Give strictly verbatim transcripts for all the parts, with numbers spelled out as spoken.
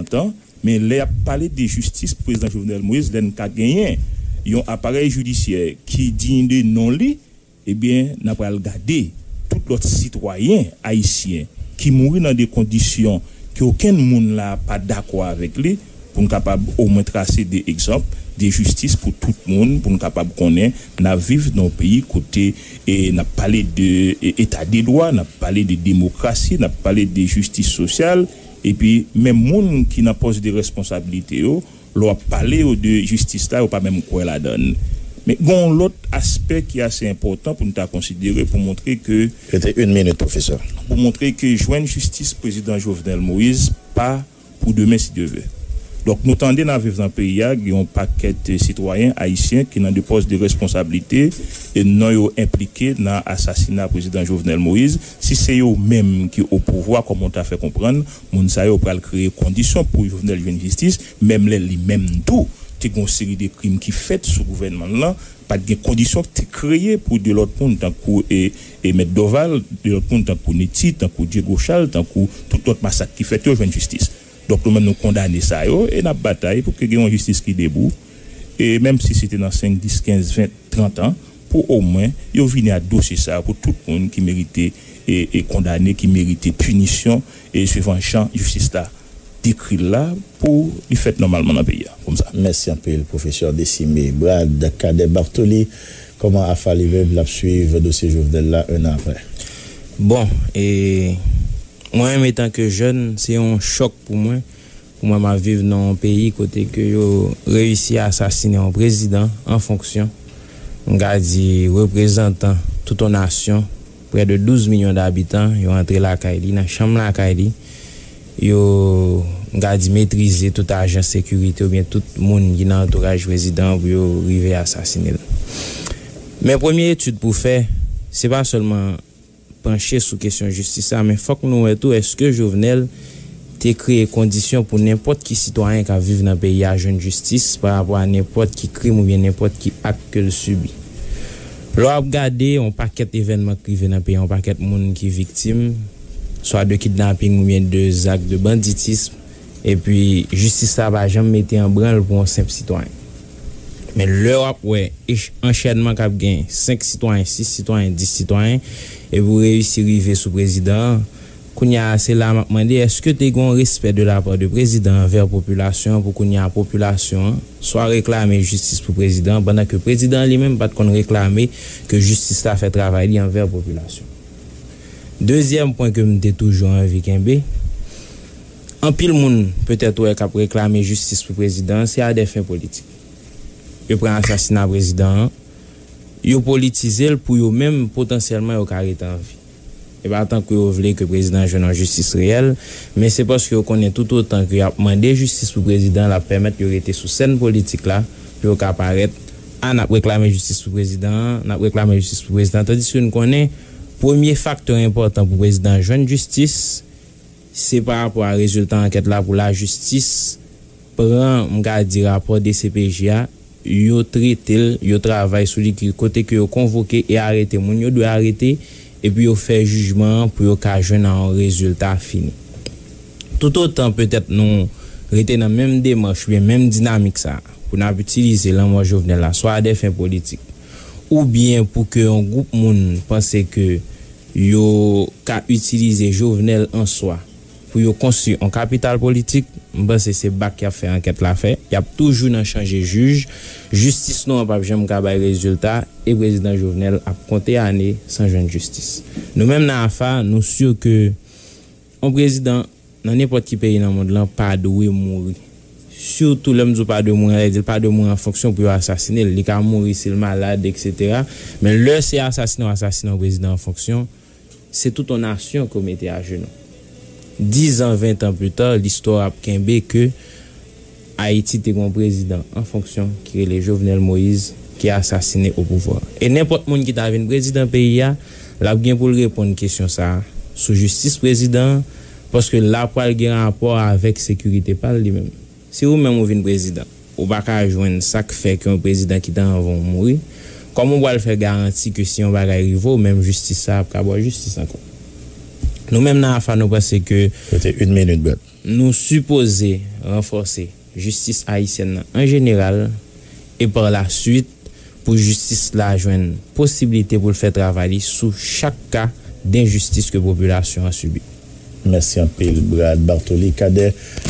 trant an, men lè y ap pale de jistis pou prezidan Jovenel Moïse, lè n ka genyen yon aparèy jidisyè ki diy de non li, ebyen, n a pral gade tout lòt sitwayen ayisyen ki mouri nan de kondisyon ke okenn moun la pa dakò avèk li, pou n kapab omwen trase de egzanp de jistis pou tout moun, pou n kapab konnen n ap viv nan yon peyi kote e n ap pale de e, eta de dwa, n ap pale de demokrasi, n ap pale de jistis sosyal, epi menm moun ki nan pòs de responsabilite yo, lè w ap pale yo de jistis la, yo pa menm kwè ladan l. Men gen yon lòt aspè ki ase enpòtan pou n ta konsidere pou montre ke Rete yon minit, pwofesè. Pou montre ke jwenn jistis prezidan Jovenel Moïse pa pou demen, si Dye vle. Donk, nou tande n ap viv nan peyi a, gen yon pakèt sitwayen ayisyen ki nan de pòs de responsablite e non yo enplike nan asasina prezidan Jovenel Moïse. Si se yo menm ki o pouvwa, kòman w ta fè konprann, moun sa yo pral kreye kondisyon pou Jovenel jwenn jistis, menm lè li menm tou te gen yon seri de krim ki fèt sou gouvènman l lan, pa t gen kondisyon ki te kreye pou de lòt moun tankou e, e Mèt Doval, de lòt moun tankou Neti, tankou Diego Charles, tankou tout lòt masak ki fèt yo jwenn jistis. Donk, nou menm nou kondane sa yo e n ap batay pou ke gen yon jistis ki debou. E menm si se te nan senk, dis, kenz, ven, trant an, pou omwen yo vini ak dosye sa yo pou tout moun ki merite e, e kondane, ki merite pinisyon e swivan jan jistis la dekri l la pou li fèt nòmalman nan peyi a, kòmsa. Mèsi anpil, pwofesè Décimé. Brad Cadet Bartoli, kòman AFA li menm l ap swiv dosye Jovenel la, en an apre? Bon, e mwen menm etanke jèn, se yon chòk pou mwen. Pou mwen, m ap viv nan yon peyi kote ke yo reyisi asasinen yon prezidan an fonksyon, m ka di reprezantan tout yon nasyon, prè de douz milyon d'abitan, yo antre lakay li, nan chanm lakay li, yo, m ka di, metrize tout ajan sekirite oubyen tout moun ki nan antouraj prezidan an pou yo rive asasinen l. Men premye etid pou fè, se pa sèlman panche sou kesyon jistis la, men fòk nou wè tou èske Jovenel te kreye kondisyon pou nenpòt ki sitwayen k ap viv nan peyi a jwenn jistis pa rapò a nenpòt ki krim oubyen nenpòt ki ak ke l sibi. Lè w ap gade yon pakèt evènman k rive nan peyi a, yon pakèt moun ki viktim, swa de kidnaping oubyen de zak de banditism, epi jistis la pa janm mete an branl pou yon senp sitwayen. Men lè w ap wè ech- anchènman k ap gen senk sitwayen, sis sitwayen, dis sitwayen, epi w reyisi rive sou prezidan an, kounye a se la m ap mande, èske te gen yon respè de la part de prezidan an anvè popilasyon an pou kounye a popilasyon an swa reklame jistis pou prezidan an, pandan ke prezidan an li menm pa t konn reklame ke jistis la fè travay li anvè popilasyon? Dezyèm pwen ke m te toujou anvi kenbe, anpil moun petèt wè k ap reklame jistis pou prezidan an, se a dè fen politik. Yo pran asasina prezidan an, yo politize l pou yo menm, potansyèlman, yo ka rete an vi. E pa tankou yo vle ke prezidan an jwenn yon jistis reyèl, men se paske yo konnen toutotan ke y ap mande jistis pou prezidan an, l ap pèmèt yo rete sou sèn politik la, pou yo ka parèt, a, n ap reklame jistis pou prezidan an, n ap reklame jistis pou prezidan an, tandiske n konnen premye faktè enpòtan pou prezidan an jwenn jistis, se pa rapò a rezilta ankèt la pou lajistis pran, m ka di, rapò D C P J a, yo trete l, yo travay sou li, ki kote ke yo konvoke e arete moun yo dwe arete, epi yo fè jijman an pou yo ka jwenn a yon rezilta fini. Toutotan petèt nou rete nan menm demach oubyen menm dinamik sa a, pou n ap itilize lanmò Jovenel la, swa a dè fen politik, oubyen pou ke yon gwoup moun panse ke yo ka itilize Jovenel an swa pou yo konstwi yon kapital politik, m panse se bak y ap fè ankèt la fè. Y ap toujou nan chanje jij. Jistis nou an p ap janm ka bay rezilta, e prezidan Jovenel ap konte ane san jwenn jistis. Nou menm nan AFA, nou si ke yon prezidan nan nenpòt ki peyi nan mond lan pa dwe mouri. Sitou lè m di w pa dwe mouri, sa vle di l pa dwe mouri an fonksyon pou yo asasine l. Li ka mouri si l malad, etsetera. Men lè se asasine w asasine yon prezidan an fonksyon, se tout yon nasyon ke w mete ajenou. Dizan, ventan pita, listwa ap kenbe ke Ayiti te gen yon prezidan an fonksyon ki rele Jovenel Moïse ki asasine o pouvwa. E nenpòt moun ki ta vin prezidan peyi a, l ap gen pou l reponn kesyon sa a sou jistis prezidan an, paske l ap pral gen rapò avèk sekirite pa l li menm. Si ou menm ou vin prezidan, ou pa ka jwenn sa k fè ke yon prezidan ki te anvan w mouri, kòman w pral fè garanti ke si yon bagay rive w, menm jistis sa a ap ka ba w jistis ankò? Nou menm nan AFA, nou panse ke Rete yon minit, Brad. Nou sipoze ranfòse jistis ayisyèn nan an jeneral e pa la swit pou jistis la jwenn posiblite pou l fè travay li sou chak ka denjistis ke popilasyon an sibi. Mèsi anpil, Brad Bartoli. Kadè,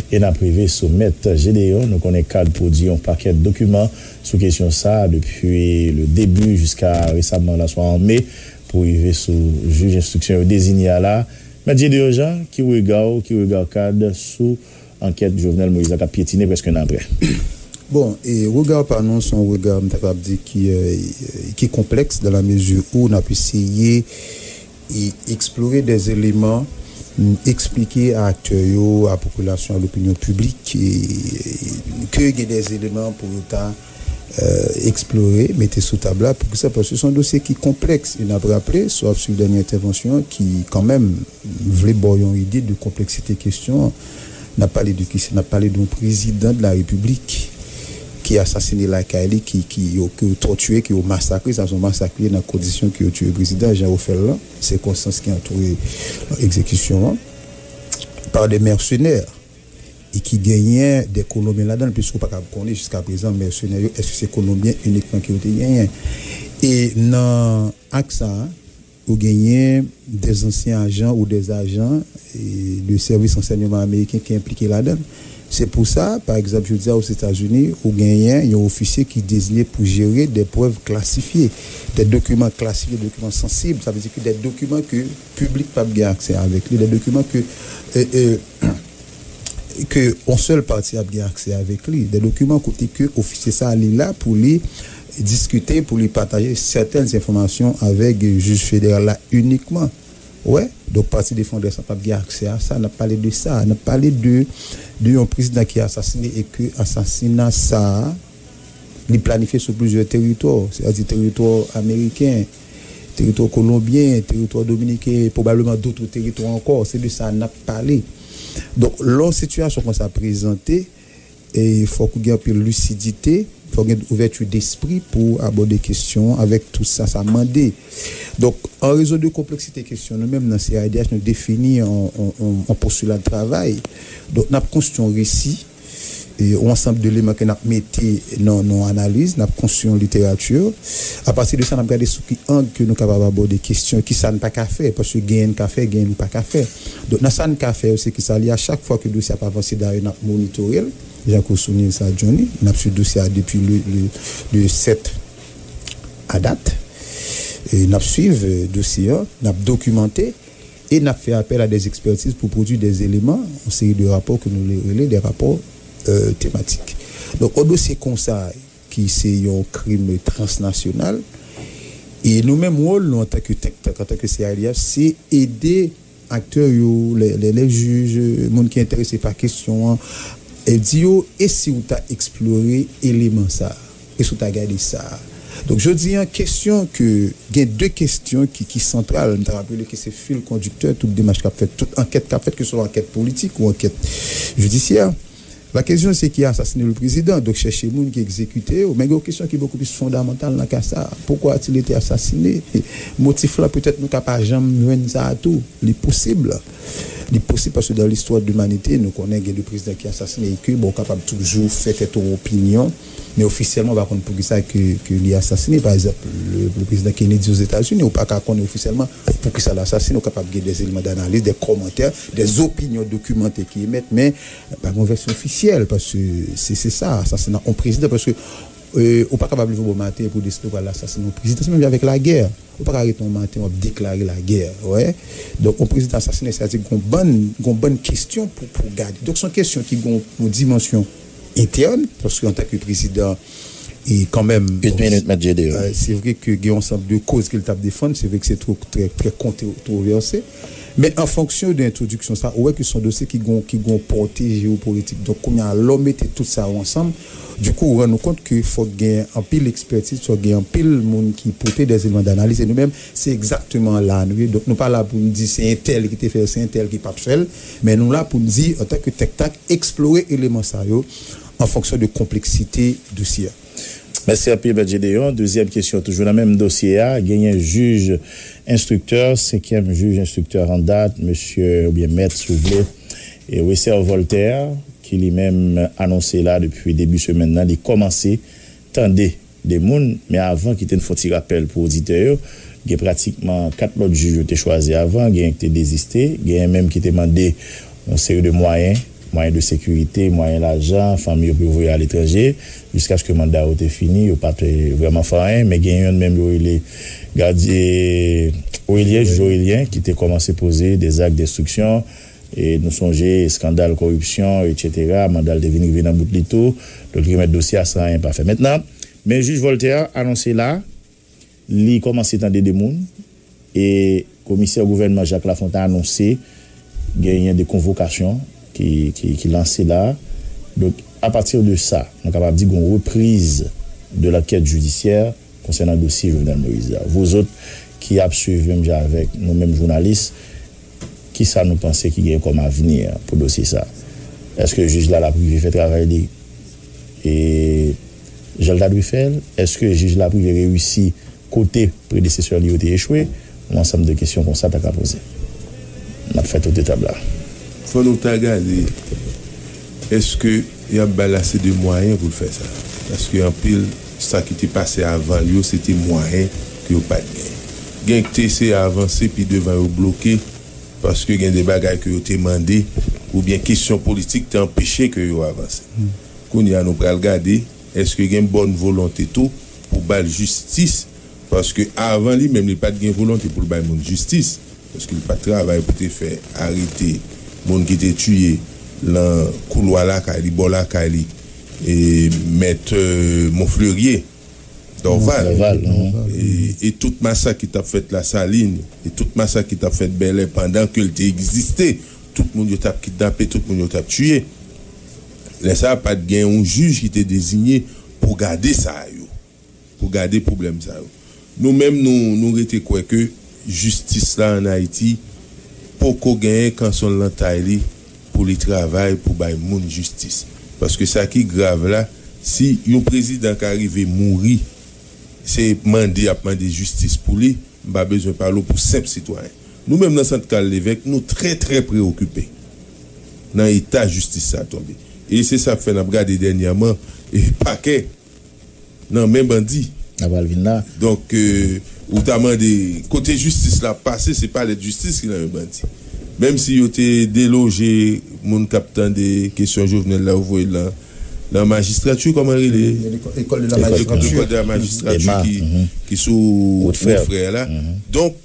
e n ap rive sou Mèt Jedeyon. Nou konnen kad pwodui yon pakèt dokiman sou kesyon sa a depi le debi jiska resaman la, swa an me, pou rive sou jij enstriksyon yo dezinye a la. Mèt Jedeyon Jean, ki rega w, ki rega kad sou ankèt Jovenel Moïse la k ap pyetine prèske yon an apre? Bon, e rega pa nou, se yon rega, m ta kab di, ki, euh, ki konplèks, dans la mesure où n ap eseye e eksplore des éléments, mm, eksplike a aktè yo, a popilasyon, a lopinyon piblik, e, ke gen des éléments pou yo ta, euh, eksplore, mete sou tab la. Poukisa? Paske se yon dosye ki konplèks. E n ap raple, si w ap swiv dènye entèvansyon an, ki kanmenm vle ba w yon ide de konplèksite kesyon an. N ap pale de kisa? N ap pale de yon prezidan de la repiblik ki asasine lakay li, ki, ki yo, ke yo tòtiye, ke yo masakre. Sa se yon masak li ye nan kondisyon ke yo tiye prezidan Jean Rofel lan, sikonstans ki antoure egzekisyon an, pa de mèsenè, e ki genyen de kolonbyen ladan l, piske w pa kab konnen jiska prezan mèsenè yo, èske se kolonbyen inikman ke yo te genyen. E nan ak sa a, ou genyen des anciens agents ou des agents, e, de sèvis ransèyman ameriken ki enplike ladan l. Se pou sa, pa egzanp, jodi a, Ozetazini, ou genyen yon ofisye ki deziye pou jere de prèv klasifye, de dokiman klasifye, dokiman sansib, sa vle di ke de dokiman ke piblik p ap gen aksè avèk li, de dokiman ke, e, e, ke yon sèl pati ap gen aksè avèk li, de dokiman kote ke ofisye sa a li la pou li diskite, pou li pataje sètèn enfòmasyon avèk jij federal la inikman. Ou wè? Donk, pati defandè sa p ap gen aksè a sa. N ap pale de sa. N ap pale de, de yon prezidan ki asasine e ke asasina sa a, li planifye sou plizyè teritwa, sètadi teritwa ameriken, teritwa kolonbyen, teritwa dominiken, pwobableman dòt teritwa ankò. Se de sa n ap pale. Donk, lè yon sitiyasyon konsa prezante, e fòk ou gen anpil lisidite, fòk gen ouvèti despri pou abòde kesyon an avèk tout sa sa mande. Donk, an rezon de konpleksite kesyon, nou menm nan C R D H, nou defini yon, yon, yon, yon postila de travay. Donk, n ap konstwi yon resi, e, yon ansanm de eleman ke n ap mete nan, nan analiz, n ap konstwi yon literati. Apati de sa, n ap gade sou ki ang ke nou kapab abòde kesyon, ki sa n pa ka fè, paske genyen n ka fè, genyen n pa ka fè. Donk, nan sa n ka fè yo, se ki sa li a, chak fwa ke dosye ap avanse, dayè n ap monitore l, jan ke w souliye sa, Johnny, n ap swiv dosye a depi le, le, le sèt a dat. E n ap swiv, e, dosye a, n ap dokimante, e n ap fè apèl a des expertises pou pwodui des éléments, yon seri de rapò ke nou rele de rapò, e, tematik. Donk, yon dosye konsa, ki se yon krim transnasyonal, e nou menm, wòl nou antanke think tank, antanke C R D H, se ede aktè yo, lè, lè, lè jij, moun ki enterese pa kesyon an, e di yo, e si w ta eksplore eleman sa a? E si w ta gade sa a? Donk, jodi a, kesyon ke, gen de kesyon ki, ki santral, m ta raple ke se fil kondiktè tout demach k ap fèt, tout ankèt k ap fèt, ke se swa ankèt politik ou ankèt jidisyè. La kesyon se ki asasine le prezidan, donk chèche moun ki egzekite yo. Men gen yon kesyon ki bokou plis fondamantal nan ka sa a. Pourquoi a-t-il été assassiné? Motif la, petèt nou ka pa janm jwenn sa a tou. Li posib. Li posib paske dans l'histoire de l'humanité, nou konnen gen de prezidan ki asasine e ke, bon, w kapab toujou fè tèt ou opinyon, men ofisyèlman, w pa konn poukisa ke, ke li asasine. Pa egzanp, le, le prezidan Kennedy Ozetazini, ou pa ka konnen ofisyèlman poukisa l asasine. Ou kapab gen des éléments d'analyse, des commentaires, des opinions documentées ki emèt, men pa gen yon vèsyon ofisyèl, paske se, se sa, asasina yon prezidan, paske, e, ou pa kapab leve bò maten pou deside w pral asasine yon prezidan. Se menm jan avèk lagè. Ou pa ka rete yon maten, w ap deklare lagè, wè. Donk, yon prezidan asasine, sa vle di gon bann, gon bann kesyon pou, pou gade. Donk, se yon kesyon ki gon yon dimansyon entèn, paske antanke prezidan, e kanmenm, bon, minit, Mèt Jedeyon. E, se vre ke gen yon ansanm de koz ke l t ap defann, se vre ke se tro, trè, trè kontrovèse. Men an fonksyon de entwodiksyon sa, ou wè ke se yon dosye ki gon, ki gon pòte jewopolitik. Donk, kounye a, lè w mete tout sa yo ansanm, dikou, ou rann ou kont ke fòk gen anpil ekspètiz, fòk gen anpil moun ki pote des éléments d'analyse. E nou menm, se egzakteman la nou ye. Donk, nou pa la pou n di se entèl ki te fè l, se entèl ki pa t fè l. Men nou la pou n di, antanke think tank, eksplore eleman sa yo an fonksyon de konpleksite dosye a. Mèsi anpil, Mèt Jedeyon. Dezyèm kesyon, toujou nan menm dosye a. Genyen jij enstriktè, senkyèm jij enstriktè an dat, mesye oubyen mèt, si w vle, e Wesser Voltaire, ki li menm anonse la depi debi semèn nan, li kòmanse tande de moun. Men avan, kite n fè yon ti rapèl pou oditè yo, gen pratikman kat lòt jij yo te chwazi avan, genyen ki te deziste, genyen menm ki te mande yon seri de mwayen, mwayen de sekirite, mwayen lajan, fanmi yo pou yo voye aletranje, jiskaske manda yo te fini, yo pa te vrèman fè anyen, men gen youn menm yo rele gadye Aurélien, jij Aurélien, ki te kòmanse poze de zak destriksyon, e nou sonje eskandal kòripsyon, etsetera, manda l te vin rive nan bout li tou, donk li remèt dosye a san anyen pa fè. Mentnan, men jij Voltaire anonse la, li kòmanse tande de moun, e komisè gouvènman Jacques Lafontaine anonse genyen de konvokasyon ki, ki, ki lanse la. Donk, apati de sa, nou kapab di gen yon repriz de lankèt jidisyè konsènan dosye Jovenel Moïse la. Vozòt ki ap swiv menm jan avèk nou menm jounalis, kisa nou panse ki gen kòm avni pou dosye sa? Èske jij la l ap rive fè travay li e jan l ta dwe fè l? Èske jij la prive reyisi kote predesesè li yo te echwe? Yon ansanm de kesyon konsa ta ka poze. N ap fè tout etap la. Fò nou ta gade, èske y ap ba l ase de mwayen pou l fè sa? Paske anpil sa ki te pase avan l yo, se te mwayen ke yo pa t genyen. Gen ki te eseye avanse pi devan yo bloke, paske gen de bagay ke yo te mande, oubyen kesyon politik te anpeche ke yo avanse. Kounye a, nou pral gade, èske gen bòn volonte tou pou ba l jistis, paske avan li menm, li pa t gen volonte pou l bay moun jistis, paske li pa t travay pou te fè arete moun ki te tiye lan koulwa lakay li, bò lakay li, e mèt, euh, Monfleriye, Dorval. Dorval, mhm. E, e tout masak ki t ap fèt Lasalin, e tout masak ki t ap fèt Bèlè pandan ke l te egziste, tout moun yo t ap kidnape, tout moun yo t ap tiye. Lè sa a, pa t gen yon jij ki te deziye pou gade sa yo, pou gade pwoblèm sa yo. Nou menm, nou, nou rete kwè ke jistis la ann Ayiti poko genyen kanson l nan tay li pou li travay pou bay moun jistis. Paske sa ki grav la, si yon prezidan ka rive mouri, se mande y ap mande jistis pou li, m pa bezwen pale w pou senp sitwayen. Nou menm nan Sant Karl Levèk, nou trè, trè preokipe nan eta jistis sa tonbe. E se sa k fè n ap gade dènyèman, e pakè nan men bandi. N ap al vin la. Donk, euh, ou ta mande kote jistis la ap pase, se palè de jistis ki nan men bandi. Menm si yo te deloje moun k ap tande kesyon Jovenel la, yo voye l nan, nan majistrati, kòman l rele? Lekò-, École de la Magistrature. École de la Magistrature ki, ki sou Wout Frè la. Donk,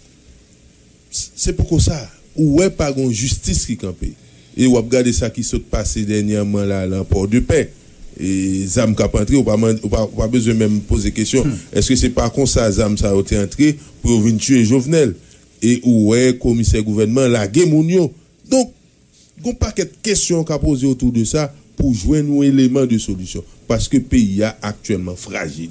s-, se poko sa. Ou wè pa gon jistis ki kanpe. E w ap gade sa ki sot pase dènyèman la, lan Pòdepè. E zam k ap antre, ou pa mande, ou pa, ou pa bezwen menm poze kesyon. Èske se pa konsa zam sa yo te antre pou yo vin tiye Jovenel? E ou wè komisè gouvènman lage moun yo. Donk, gon pakèt kesyon ka poze otou de sa pou jwenn yon eleman de solisyon. Paske peyi a aktyèlman frajil.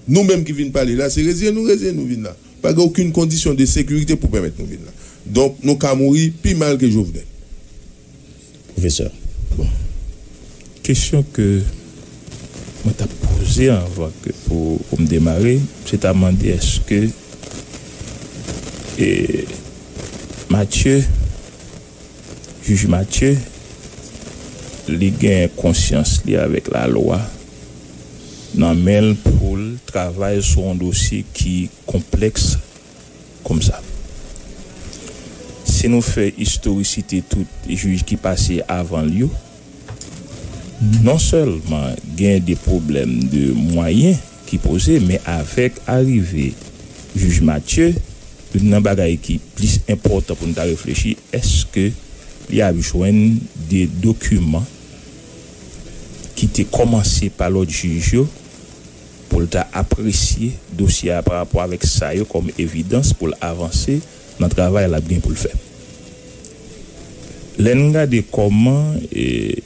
Nou menm ki vin pale la, se reziye nou, reziye nou vin la. Pa gen okenn kondisyon de sekirite pou pèmèt nou vin la. Donk, nou ka mouri pi mal ke Jovenel. Pwofesè. Bon. Kesyon ke mwen t ap poze anvan ke pou, pou m demare, se ta mande èske, e, Mathieu, jij Mathieu, li gen konsyans li avèk lalwa nan men l pou l travay sou yon dosye ki konplèks konsa. Si nou fè istorisite tout jij ki pase avan l yo, non sèlman gen de pwoblèm de mwayen ki poze, men avèk arive jij Mathieu, youn nan bagay ki plis enpòtan pou n ta reflechi, èske li ap jwenn de dokiman ki te kòmanse pa lòt jij yo pou l ta apresye dosye a pa rapò avèk sa yo kòm evidans pou l avanse nan travay l ap gen pou l fè. Lè n gade kòman, e,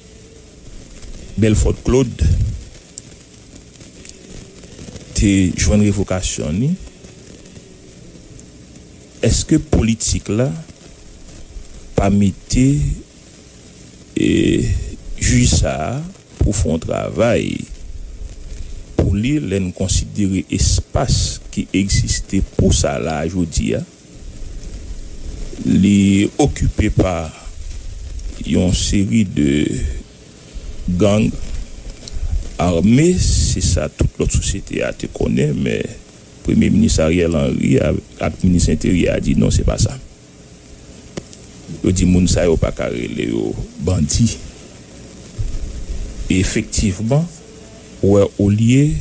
Belfort Claude te jwenn revokasyon li, èske politik la pa mete, e, jij sa a pou fè yon travay pou li, lè n konsidere espas ki egziste pou sa la a jodi a, li okipe pa yon seri de gang ame, se sa tout lòt sosyete a te konnen, men Premye Minis Ariel Henry a- ak Minis Enteryè a di non, se pa sa. Yo di moun sa yo pa ka rele yo bandi. E efektivman, ou wè olye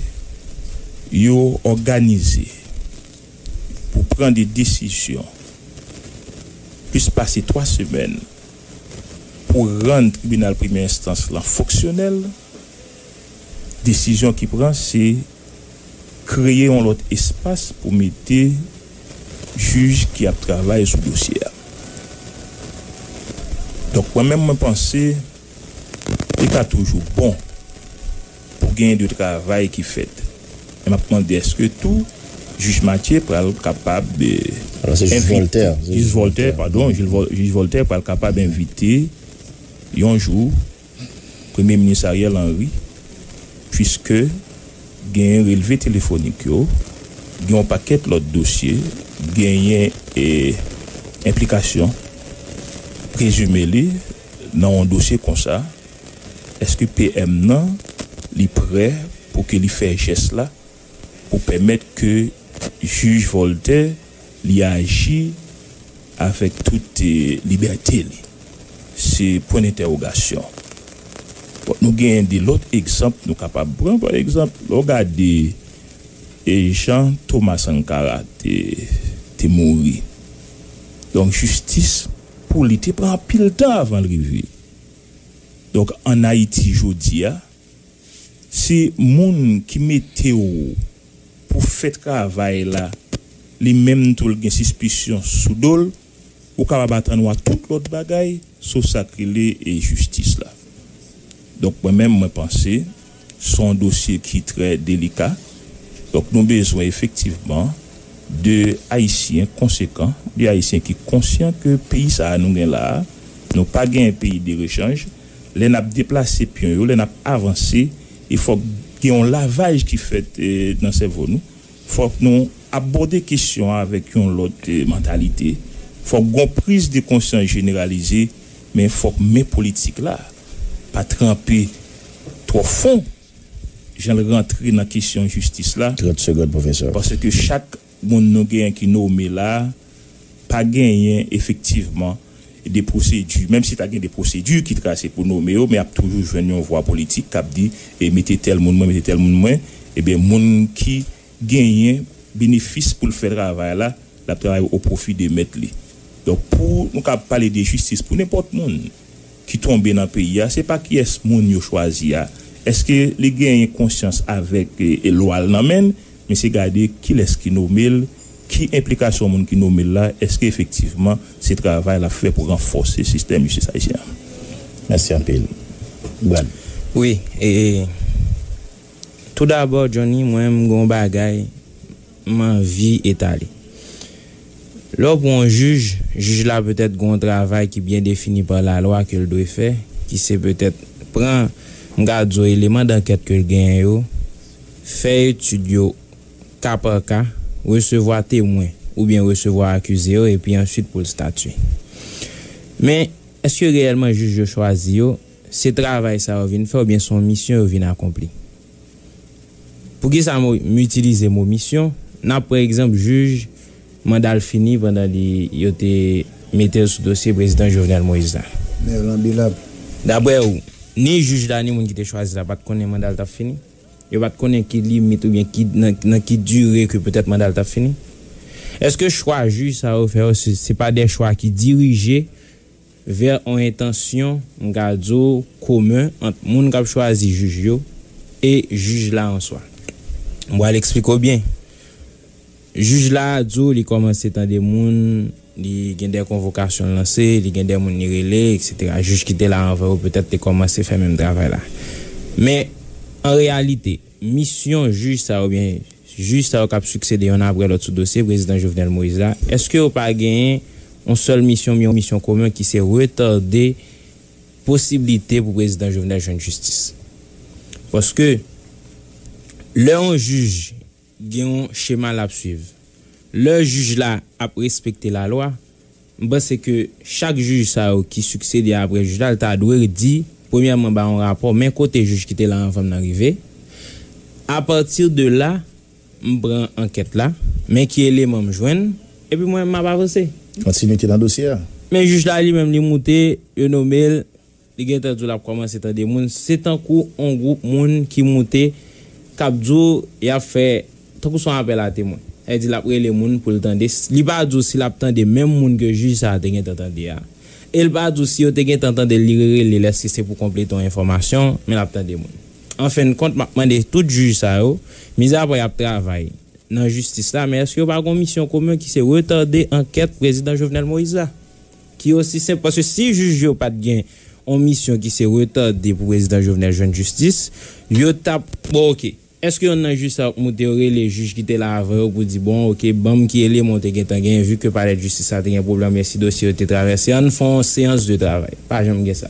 yo òganize pou pran de desizyon plis pase twa semèn pou rann tribinal premyè enstans lan fonksyonèl, desizyon ki pran se kreye yon lòt espas pou mete jij ki ap travay sou dosye a. Donk, mwen menm, mwen panse li ka toujou bon pou gen de travay ki fèt. Men m ap mande èske tou jij Mathieu pral kapab eh, Alò, se jij envite- Voltaire, se jij jij Voltaire, Voltaire. Padon, jij Vol- jij Voltaire pral kapab envite yon jou Premye Minis Ariel Henry, puiske genyen relve telefonik yo, gen yon pakèt lòt dosye, genyen eh, enplikasyon prezime li nan yon dosye konsa. Èske P M nan li prè pou ke li fè jès la pou pèmèt ke jij Voltaire li aji avèk tout eh, libète li? Se pwen dentèwogasyon. Bon, nou genyen de lòt egzanp nou kapab pran. Pa egzanp, lè w gade eh, jan Thomas Sankara te, te mouri. Donk, jistis pou li te pran anpil tan avan l rive. Donk, ann Ayiti jodi a, se moun ki mete w pou fè travay la, li menm tou l gen sispisyon sou do l, ou kapab atann w a tout lòt bagay, sof sa k rele e jistis la. Donk, mwen menm, mwen panse, se yon dosye ki trè delika. Donk, nou bezwen efektivman de Ayisyen konsekan, de Ayisyen ki konsyan ke peyi sa a nou gen la a, nou pa gen peyi de rechanj. Lè n ap deplase pyon yo, lè n ap avanse, e fòk gen yon lavaj ki fèt eh, nan sèvo nou. Fòk nou abòde kesyon an avèk yon lòt eh, mantalite. Fòk gon priz de konsyans jeneralize, men fòk men politik la pa tranpe twò fon jan l rantre nan kesyon jistis la. Trant segonn, pwofesè. Paske chak moun nou genyen ki nome la a, pa genyen efektivman de pwosedi. Menm si ta gen de pwosedi ki trase pou nome yo, men ap toujou jwenn yon vwa politik k ap di, e mete tèl moun mwen, mete tèl moun mwen. Ebyen, moun ki genyen benefis pou l fè travay la, l ap travay o pwofi de mèt li. Donk, pou nou ka pale de jistis pou nenpòt moun ki tonbe nan peyi a, se pa kiyès moun yo chwazi a. Èske li genyen konsyans avèk e, e lwa l nan men l, men se gade kilès ki nome l, ki enplikasyon moun ki nome l la, èske efektivman se travay l ap fè pou ranfòse sistèm jistis ayisyen an? Mèsi anpil. Brad. Wi, e, toudabò, Johnny, mwen, m gen yon bagay m anvi etale. Lè w pran yon jij, jij la petèt gen yon travay ki byen defini pa lalwa ke l dwe fè, ki se petèt pran, m ka di w, eleman dankèt ke l genyen yo, fè etid yo ka pa ka, resevwa temwen oubyen resevwa akize yo, epi answit pou l statye. Men, èske reyèlman jij yo chwazi yo, se travay sa yo vin fè oubyen se yon misyon yo vin akonpli? Poukisa mo, m itilize mo misyon? N ap pran egzanp jij manda l fini pandan li, yo te mete l sou dosye prezidan Jovenel Moïse la. Merlan Bilab. Daprè w, ni jij la ni moun ki te chwazi la pa t konnen manda l t ap fini? Yo pa t konnen ki limit oubyen ki, nan, nan ki dire ke petèt manda l t ap fini? Èske chwa jij sa yo fè yo, se, se pa de chwa ki dirije vè yon entansyon, m ka di w, komen ant moun k ap chwazi jij yo e jij la an swa? M pral eksplike w byen. Jij la di w li kòmanse tande moun, li gen de konvokasyon l lanse, li gen de moun li rele, etsetera. Jij ki te la anvan yo petèt te kòmanse fè menm travay la. Men, an reyalite, misyon jij sa yo oubyen jij sa yo k ap siksede yonn apre lòt sou dosye prezidan Jovenel Moïse la, èske yo pa genyen yon sèl misyon, yon misyon komen ki se retade posiblite pou prezidan Jovenel jwenn jistis? Paske Lè yon jij gen yon chema l ap swiv, lè jij la ap respekte lalwa, m panse ke chak jij sa yo ki siksede apre jij la, l ta dwe di, premyèman, ba yon rapò, men kote jij ki te la anvan m nan rive. Apati de la, m pran ankèt la, men ki eleman m jwenn, epi mwen, m ap avanse. Kontinite nan dosye a. Men jij la li menm, li moute, yo nome l, li gentan di w l ap kòmanse tande moun. Se tankou yon gwoup moun ki moute, k ap di w y ap fè, tankou se yon apèl a temwen. Sa vle di l ap rele moun pou l tande. Li pa di w si l ap tande menm moun ke jij sa a te gentan tande a. E l pa di w si yo te gentan tande l, li rerele l, èske se pou konplete yon enfòmasyon, men l ap tande moun. An fen de kont, m ap mande tout jij sa yo, mizapa y ap travay nan jistis la, men èske yo pa gen yon misyon komen ki se retade ankèt prezidan Jovenel Moïse la? Ki osi senp, paske si jij yo pa t gen yon misyon ki se retade pou prezidan Jovenel jwenn jistis, yo t ap, bon, oke. Èske yonn nan jij sa yo k moute yo rele jij ki te la avan yo pou di, bon, oke, ban m ki eleman w te gentan genyen, vi ke palè jistis la te gen pwoblèm, men si dosye yo te travèse, ann fè yon seyans de travay? Pa janm gen sa.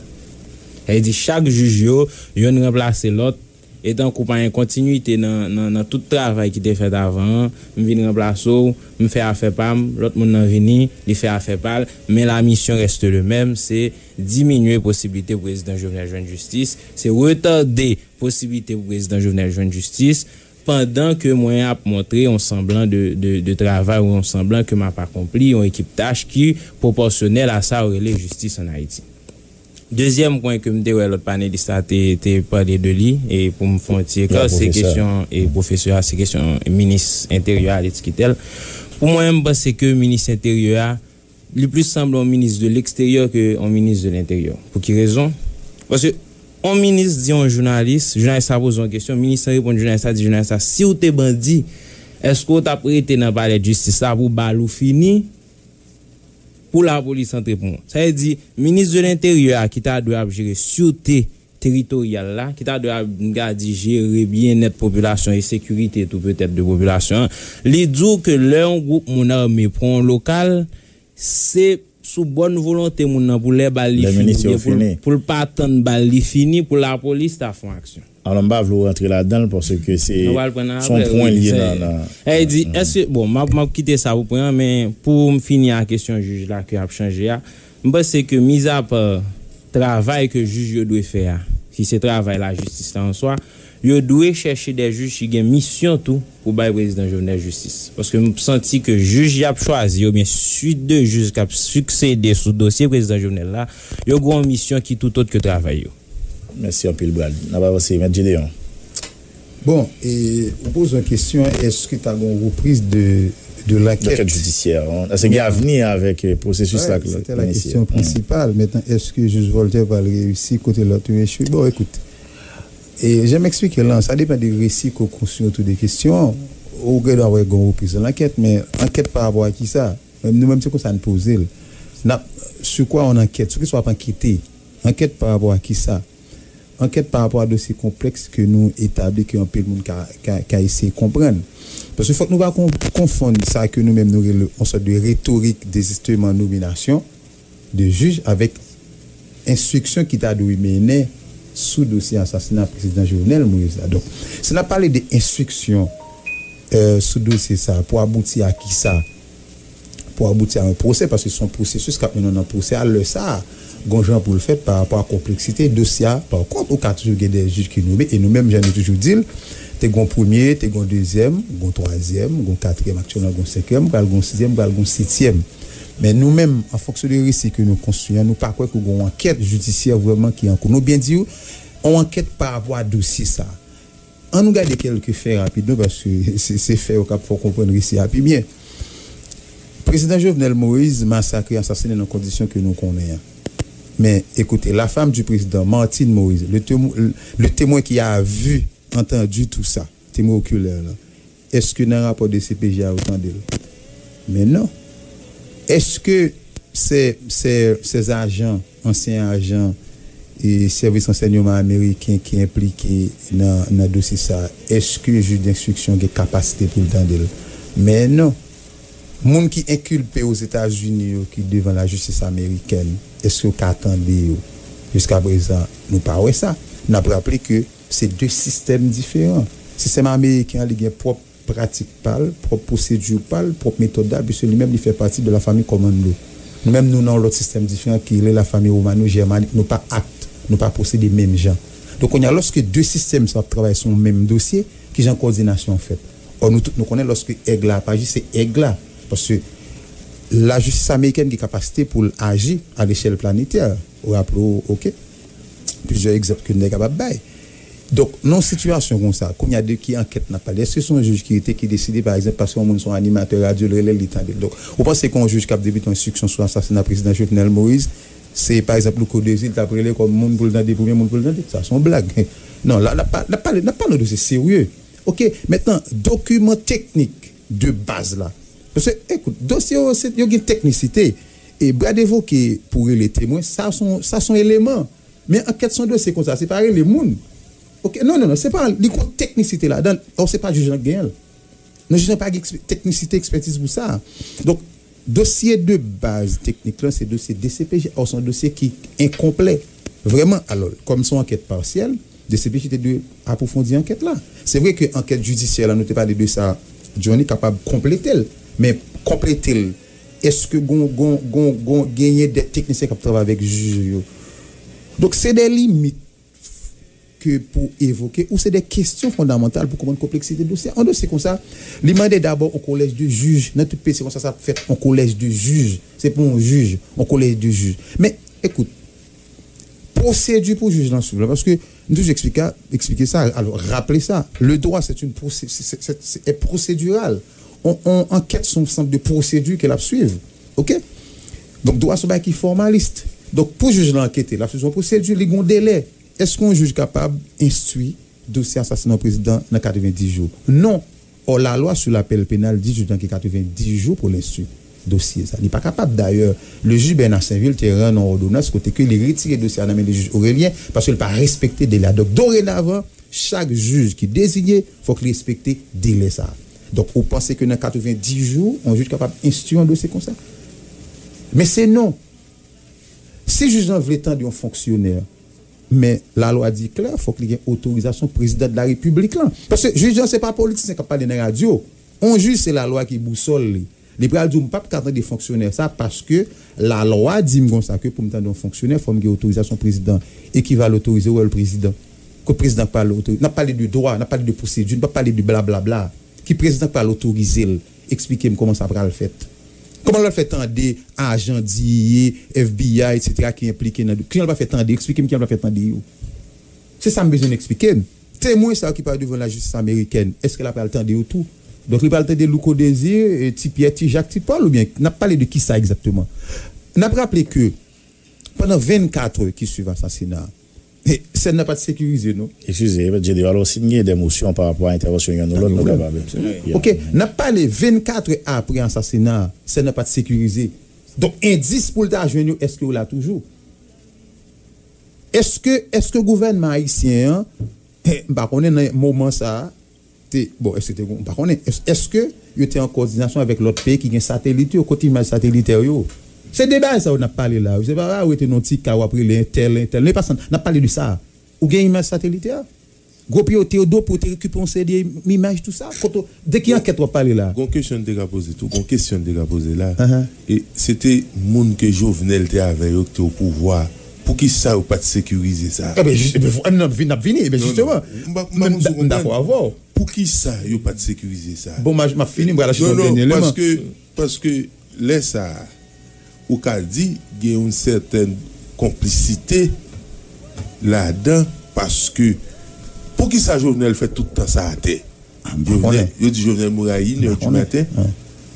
Sa vle di, chak jij yo, yonn ranplase lòt, e tankou pa gen kontinwite nan, nan, nan tout travay ki te fèt avan an, m vin ranplase w, m fè afè pa m, lòt moun nan vini, li fè afè pa l, men la mission reste le même, se diminye posiblite pou prezidan Jovenel jwenn jistis, se retade posiblite pou prezidan Jovenel jwenn jistis, pandan ke mwen ap montre yon sanblan de, de, de travay ou yon sanblan ke m ap akonpli yon ekip tach ki pwopòsyonèl a sa yo rele jistis ann Ayiti. Dezyèm pwen ke m te wè lòt panelis la te, te pale de li, e pou m fè yon ti ekla, se kesyon, e pwofesè a, se kesyon minis enteryè a, Alex Quitel. Pou mwen, m panse ke minis enteryè a, li plis sanble yon minis de leksteryè ke yon minis de lenteryè. Pou ki rezon? Paske yon minis di yon jounalis, jounalis la poze yon kesyon, minis lan reponn jounalis la, di jounalis la, si w te bandi, èske w t ap rete nan palè jistis la pou bal ou fini, pou lapolis antre pran w? Sa vle di, minis de lenteryè a ki ta dwe ap jere sirte teritoryal la, ki ta dwe ap, m ka di, jere byennèt popilasyon e sekirite tou petèt de popilasyon an, li di w ke lè yon gwoup moun ame pran yon lokal, se sou bòn volonte moun nan pou lè bal li fini, oubyen pou l, pou l pa tann bal li fini, pou lapolis ta fè yon aksyon. Alò, m pa vle w rantre ladan l paske se, se yon pwen l ye nan, nan. Sa vle di, èske, bon, m ap, m ap kite sa pou pwen an, men pou m fini a kesyon jij la ke ap chanje a, m panse ke mizapa travay ke jij yo dwe fè a, ki se travay lajistis la an swa, yo dwe chèche de jij ki gen misyon tou pou bay prezidan Jovenel jistis. Paske m santi ke jij y ap chwazi oubyen swit de jij k ap siksede sou dosye prezidan Jovenel la, yo gen yon misyon ki tout òt ke travay yo. Mèsi anpil, Brad. N ap avanse. Mèt Gedeon. Bon, e, ou poze yon kesyon, èske ta gen yon repriz de, de lankèt? Lankèt jidisyè, wi. Èske gen avni avèk, e, pwosesis la? Sete la kesyon prensipal. Mentnan, èske jij Voltaire pral reyisi kote lòt yo echwe? Bon, ekout, e, jan m eksplike l lan, sa depann de resi ke w konstwi otou de kesyon. Ou gen dwa wè gen yon repriz de lankèt, men ankèt pa rapò a kisa? Nou menm, se konsa n poze l. N ap, sur quoi on enquête? Sou kisa w ap ankete? Ankèt pa rapò a kisa? Ankèt pa rapò a dosye konplèks ke nou etabli, ke anpil moun ka, ka, ka eseye konprann. Paske fòk nou pa kon-, konfonn sa ke nou menm nou rele yon sòt de retorik dezisteman nominasyon de jij avèk enstriksyon ki ta dwe mennen sou dosye asasina prezidan Jovenel Moïse la. Donk, si n ap pale de enstriksyon, e, sou dosye sa, pou abouti a kisa? Pou abouti a yon pwosè, paske se yon pwosesis k ap mennen w nan pwosè a. Lè sa a, gon jan pou l fèt pa rapò a konpleksite dosye a. Pa kont, ou ka toujou gen de jij ki nome, e nou menm, jan nou toujou di l, te gon premye, te gon dezyèm, gon twazyèm, gon katriyèm, aktyèlman gon senkyèm, pral gon sizyèm, pral gon setyèm. Men nou menm, an fonksyon de resi ke nou konstwi an, nou pa kwè ke gon ankèt jidisyè vrèman ki an kou. Nou byen di w, yon ankèt pa rapò a dosye sa a. Ann nou gade kèlke fè rapidman, paske se, se fè yo k ap fè w konprann resi a pi byen. Prezidan Jovenel Moïse masakre, asasinen nan kondisyon ke nou konnen an. Men, écoutez, la femme du président, Martine Moïse, le témo-, le témoin qui a vu, entendu tout ça, témoin oculaire la, èske nan rapò de C P J a yo tande l? Men non. Èske se, se, se ajan, ansyen ajan, e sèvis ransèyman ameriken ki enplike nan, nan dosye sa a, èske jij denstriksyon gen kapasite pou l tande l? Men non. Moun ki enkilpe Ozetazini yo ki devan lajistis amerikèn, èske yo ka tande yo? Jiskaprezan, nou pa wè sa. N ap raple ke se de sistèm diferan. Sistèm ameriken an, li gen pwòp pratik pa l, pwòp pwosedi pa l, pwòp metòd la, piske li menm, li fè pati de la famille commando. Nou menm, nou nan yon lòt sistèm diferan ki rele la famille romano-germanique. Nou pa act, nou pa pwosede menm jan. Donk, kounye a, lòske de sistèm sa ap travay sou yon menm dosye, ki jan kowòdinasyon an fèt? Ò, nou tout, nou konnen lòske èg la ap aji, se èg la. Paske lajistis amerikèn gen kapasite pou l aji a lechèl planetè. Ou raple w, oke? Plizyè egzanp ke n te kapab bay. Donk, nan yon sitiyasyon konsa, kounye a de ki ankèt n ap pale? Èske se yon jij ki rete, ki deside, pa egzanp, paske yon moun se yon animatè radyo, l rele l, li tande l? Donk, ou panse ke yon jij k ap debite yon enstriksyon sou asasina prezidan Jovenel Moïse, se, pa egzanp, Louko Désir, l t ap rele kòm moun pou l tande, premye moun pou l tande? Sa se yon blag. Non, la, n ap pa-, n ap pale, n ap pale de dosye serye. Oke, mentnan, dokiman teknik de baz la. Paske, ekout, dosye yo, se, yo gen teknisite. E brad evoke pou rele temwen, sa se yon, sa se yon eleman. Men ankèt se yon dosye konsa, se pa rele moun. Oke, non, non, non, se pa, li gon teknisite ladan, ò, se pa jij lan k genyen l. Non, jij lan pa gen ekspe-, teknisite, ekspètiz pou sa. Donk, dosye de baz teknik lan, se dosye D C P J, ò, se yon dosye ki enkonplè. Vrèman, alò, kòm se yon ankèt pasyèl, D C P J te dwe apwofondi ankèt la. Se vre ke ankèt jidisyè la, nou te pale de sa, Johnny kapab konplete l. Men konplete l, èske gon, gon, gon, gon, genyen de teknisyen k ap travay avèk jij yo? Donk, se de limit ke pou evoke, ou se de kesyon fondamantal pou konprann konpleksite dosye a. Yon dosye konsa, li mande dabò yon kolèj de jij. Nan tout peyi, se konsa sa ap fèt, yon kolèj de jij. Se pou yon jij, yon kolèj de jij. Men, ekout, pwosedi pou jij lan swiv la, paske m toujou eksplike, eksplike sa, alò, raple sa, le droit, c'est une procé-, c'est, c'est, c'est, c'est procédural. On, on, ankèt se yon sant de pwosedi ke l ap swiv. Oke? Donk, dwa se yon bagay ki fòmalis. Donk, pou jij lan ankete, l ap swiv yon pwosedi, li gon delè. Èske yon jij kapab enstwi dosye asasina yon prezidan nan katrevendis jou? Non. Ò, lalwa sou lapèl penal di jij lan gen katrevendis jou pou l enstwi dosye sa. Li pa kapab. Dayè, le jij Bernard Sainvil te rann yon òdonans kote ke li retire dosye a nan men le jij Orélien paske l pa respekte delè a. Donk, dorenavan, chak jij ki deziye, fòk li respekte delè sa. Donk, ou panse ke nan katrevendis jou, yon jij kapab enstwi yon dosye konsa? Men se non. Si jij lan vle tande yon fonksyonè, men lalwa di klè, fòk li gen otorizasyon prezidan de la repiblik lan. Paske jij lan se pa politisyen k ap pale nan radyo. On jij se lalwa ki bousòl li. Li pral di w, "M p ap ka tande fonksyonè sa paske lalwa di m konsa ke pou m tande yon fonksyonè, fò m gen otorizasyon prezidan." E ki va l otorize w, prezidan? Kot prezidan pral otorize? N ap pale de dwa, n ap pale de pwosedi, n p ap pale de blablabla. Ki prezidan k pral otorize l? Eksplike m kòman sa pral fèt. Kòman l pral fè tande ajan D E A, F B I, etsetera ki enplike nan, kijan l pral fè tande? Eksplike m kijan l pral fè tande yo. Se sa m bezwen eksplike m. Temwen sa yo ki pral devan lajistis amerikèn, èske l ap pral tande yo tou? Donk, li pral tande Louko Désir, e, Ti Pyè, Ti Jak, Ti Pòl, oubyen n ap pale de kisa egzakteman? N ap raple ke pandan vennkat è ki swiv asasina a, e, sèn nan pa t sekirize, non. Eskize, J D, alò, si n gen de mosyon pa rapò a entèvansyon youn ou lòt, nou kapab. Oke, n ap pale vennkat è apre asasina a, sèn nan pa t sekirize. Donk, endis pou l ta jwenn yo, èske yo la toujou? Èske, èske gouvènman ayisyen an, m pa konnen nan moman sa a, te, bon, èske te, m pa konnen, èske yo te an kowòdinasyon avèk lòt peyi ki gen satelit yo, kote imaj satelitè yo? Se de bagay sa yo n ap pale la. Se pa, a, ou rete nan yon ti kay, w ap rele entèl, entèl. Men pa sa, n ap pale de sa. Ou gen imaj satelitè? Gwo pye w te yo do pou te rekipere yon seri de imaj, tou sa. Kote, de ki ankèt w ap pale la? Gon kesyon n te ka poze tou. Gon kesyon n te ka poze la. E se te moun ke Jovenel te avè yo ki te o pouvwa. Poukisa yo pa t sekirize sa? Ebyen, jis, ebyen, n ap vini, n ap vini. Ebyen, jisteman, m dakò avè w. Poukisa yo pa t sekirize sa? Bon, m ap fini, m pral achte yon dènye eleman. Paske, paske lè sa a, ou ka di gen yon sètèn konplisite ladan, paske poukisa Jovenel fè tout tan sa atè? Yo di Jovenel mouri a inè di maten,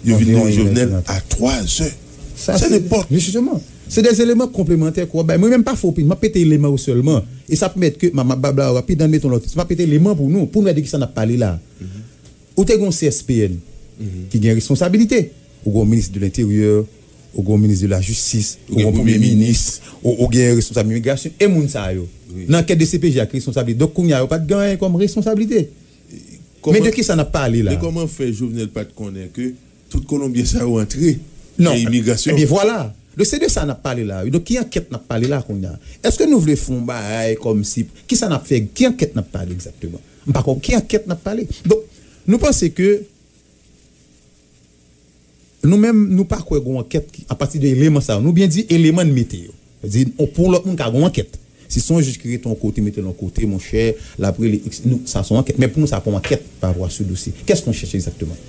yo vin nomme Jovenel a twa zè. Se nenpòt. Jisteman, se de eleman konplemantè ke w ap bay. Mwen menm pa fè opinyon, m ap pete eleman yo sèlman. E sa pèmèt ke m ap, m ap babla rapid, ann mete yon lòt. M ap pete eleman pou nou, pou nou wè de kisa n ap pale la. Ou te gen yon C S P N ki gen responsabilite. Ou gen yon minis de lenteryè, ou gen yon minis de lajistis, ou gen yon premye minis, ou, ou gen responsab imigrasyon, e moun sa yo. Nan ankèt D C P J a ki responsabilite. Donk, kounye a, yo pa t gen anyen kòm responsabilite. Men de kisa n ap pale la? Men kòman fè Jovenel pa t konnen ke tout Kolonbyen sa yo antre nan imigrasyon? Ebyen, vwala. Donk, se de sa n ap pale la, wi. Donk, ki ankèt n ap pale la kounye a? Èske nou vle fè yon bagay kòmsi, ki sa n ap fè? Ki ankèt n ap pale egzakteman? M pa konn ki ankèt n ap pale. Donk, nou panse ke nou menm, nou pa kwè gen yon ankèt ki, apati de eleman sa yo. Nou byen di eleman n mete yo. Di, pou lòt moun ka gen yon ankèt. Si se yon jij ki rete yon kote, mete l yon kote, monchè, l ap rele, nou, sa se yon ankèt. Men pou nou, sa pa yon ankèt pa rapò a se dosye. Qu'est-ce qu'on cherche exactement?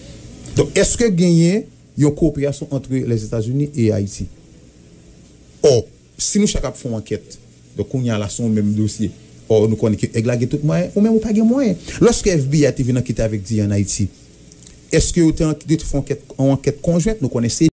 Donk, èske genyen yon koperasyon ant Lèzetazini e Ayiti? Ò, si nou chak ap fè yon ankèt, donk kounye a la, se yon menm dosye. Ò, nou konnen ke èg la gen tout mwayen, ou menm ou pa gen mwayen. Lòske F B I te vin ankete avèk D A ann Ayiti, èske yo te ank-, yo te fè yon ankèt, yon ankèt konjwent? Nou konnen se